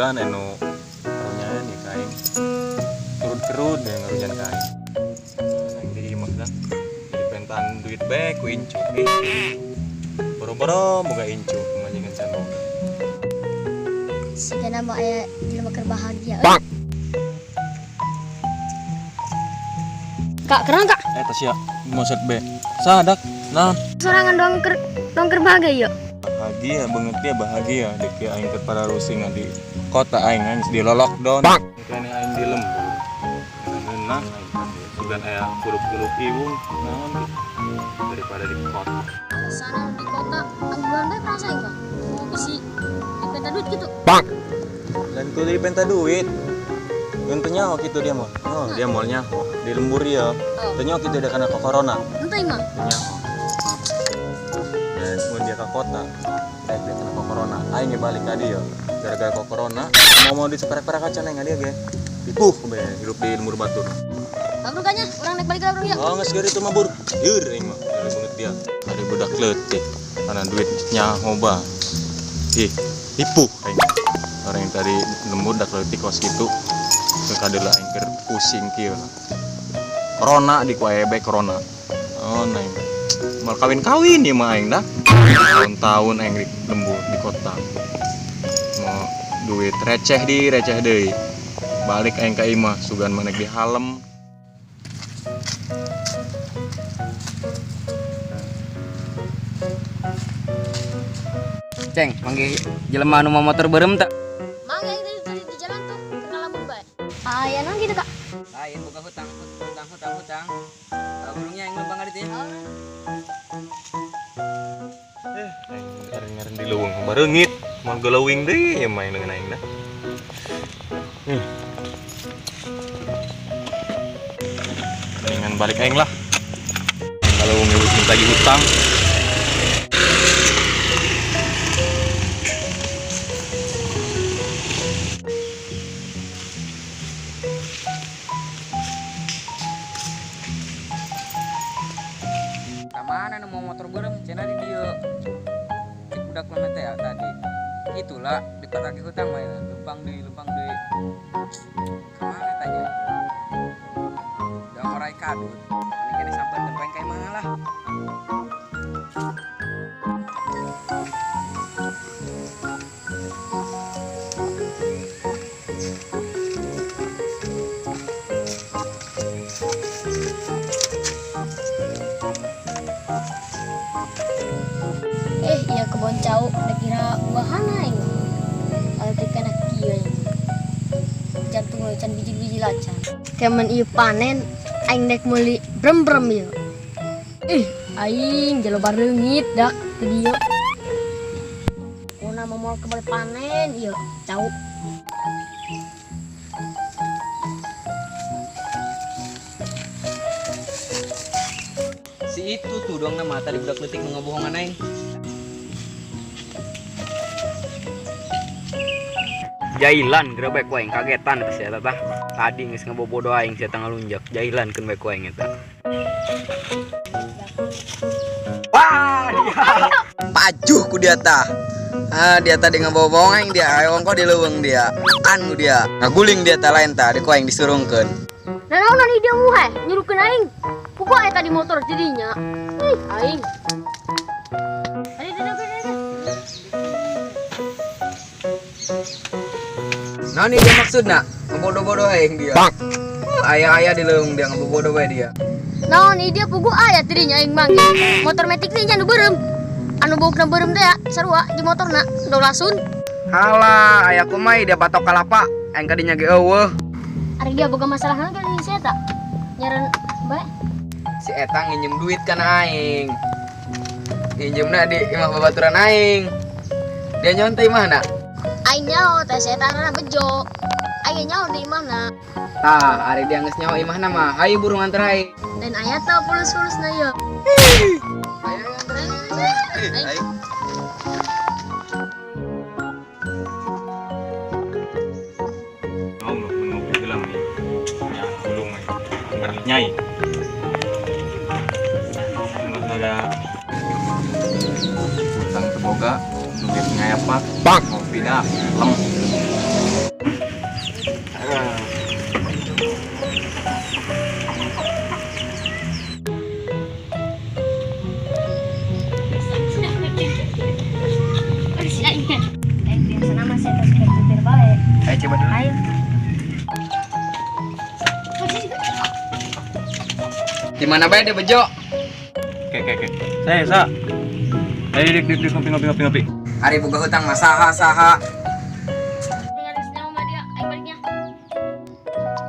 Sugan anu karunyaan ya ka aing. Kerud-kerud yang ngarunyaan ka aing. Aing di imah dah. Jadi pentan duit bae ku incu. Boro-boro boga incu pamajikan can boga. Sigana mah aya jelema keur bahagia. Kak, keren kak. Eh tas ya, mau set B. Sadak, nah. Sorangan doang keur bahagia yuk. Bahagia banget dia bahagia. Dek ya aing keur para rusing di kota aing aing di lockdown. Kene aing di lembur. Ngeunah aing kan sugan aya kurup-kurup iwung naon gitu. Daripada di kota. Alasan di kota angguran bae perasa aing bang. Mau bisi dipenta duit gitu. Dan kudu dipenta duit. Untungnya waktu itu dia mau. Oh, dia maunya di lembur ya. Oh. Untungnya waktu itu dia kena corona. Ente mah. Untungnya. Dan mun dia ke kota, dan dia kena corona. Aing ge balik ka dieu. Gara-gara ke corona, mau di seperak-perak acan aing ka dia ge. Dituh be hidup di lembur batur. Bang kanya, urang naik balik lah bro ya. Oh, geus geurit mah bur. Lieur aing mah. Dari banget dia. Dari budak leutik. Karena duit nyaho ba. Ih, tipu aing. Orang yang tadi lembur dak leutik kos kitu. Kadeula aing keur pusing kieu lah. Corona di ku aya bae corona. Oh, aing. Mal kawin-kawin ieu mah aing dah. Tahun-tahun aing di lembur di kota. Mau duit receh di receh deui. Balik aing ka imah sugan manek di halem. Ceng, manggih jelema anu mawa motor beureum teu? Mangga yang tadi di jalan tuh keur ngalamun bae. Aya naon gitu kak? Lain buka hutang, hutang, hutang, hutang. Burungnya yang lempang ka ditu ya. Aing ngaren-ngaren di leuweung bareungit, moal geleuwing deui ieu mah aing dengan aing dah. Mendingan balik aing lah. Kalau ngeus minta lagi hutang. Ka mana nu mau motor beureum cenah di dieu. Cek budak lemet teh ya tadi. Itulah dipataki hutang mah ya. Lempang deui, lempang deui. Ka mana tanya? Da orai kadut. Ini kene sampeurkeun poe ka imah lah. Iya kebon cau udah kira buahan aing. Kalau teh kana kieu aing. Jantung we can biji-biji lacan. Kemen ieu panen aing dek meuli brem-brem ieu. Ih, aing jalo bareungit dak di dieu. Pokona mah moal kebal panen ieu cau. Si itu tuh doang nama tadi budak leutik nu ngabohongan aing. Jailan geura bae ku aing kagetan eta si eta tah. Tadi geus ngabobodo aing si eta ngalunjak. Jailan keun bae ku aing eta. Wah, dia. Pajuh ku dia tah. Ah, dia tadi ngabobohong aing dia. Ayo ongko di leuweung dia. Kan ku dia. Ngaguling dia tah lain tah, di ku aing disurungkeun. Nah, naonan ieu dia heh, nyuruhkeun aing. Puguh aya tadi motor jadinya. Ih, aing. Ayo, ayo, ayo, ayo. Nah, ini dia maksudna, ngebodoh-bodoh aing dia. Bang. Oh, aya-aya di leuweung dia ngebodoh bae dia. Naon ieu dia puguh aya tadinya aing manggil. Motor metik teh nya nu beureum. Anu baukna beureum teh ya, sarua di motorna, dolasun. Halah, aya kumaha dia batok kalapa, aing kadinya ge eueuh. Ari dia boga masalah naon kan si eta? Nyaran bae. Si eta nginjem duit kana aing. Nginjemna di imah babaturan aing. Dia nyonte imahna. Aing nyaho teh si eta na bejo. Aing nyaho di imahna. Tah, ari dia geus nyaho imahna mah, hayu burung anter aing. Dan aya teh pulus-pulusna ieu. Ayo anter aing. Aing. Mau lu ngopi gelam nih. Ya, gulung aing. Merah nyai. Enggak hutang teboga, duit ngayapak, Bang. ngopi dah, lem. coba dulu. Ayo. Di mana bae dia bejo? Oke. Saya sa. Ayo dik dik dik ngopi ngopi ngopi ngopi. Ari boga hutang mah saha saha. Dengan senyawa sama dia, ayo baliknya.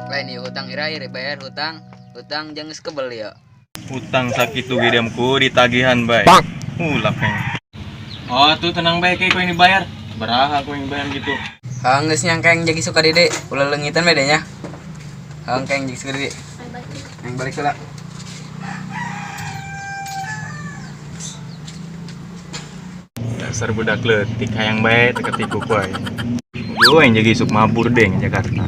Lain ieu hutang ira ieu bayar hutang, hutang jeung geus kebel ya. Hutang sakit tuh gedamku ditagihan bae. Ulap yang. Oh tuh tenang bae kayak kau ini bayar. Beraha kau yang bayar gitu. Hang geus nyangka yang jadi suka dede, ulah leungitan bedanya. Hang kayak yang jadi suka dede. Ayo balik. Yang balik heula. Dasar budak leutik hayang bae teu ketipu ku aing. Gua yang jadi isuk mabur deh Jakarta.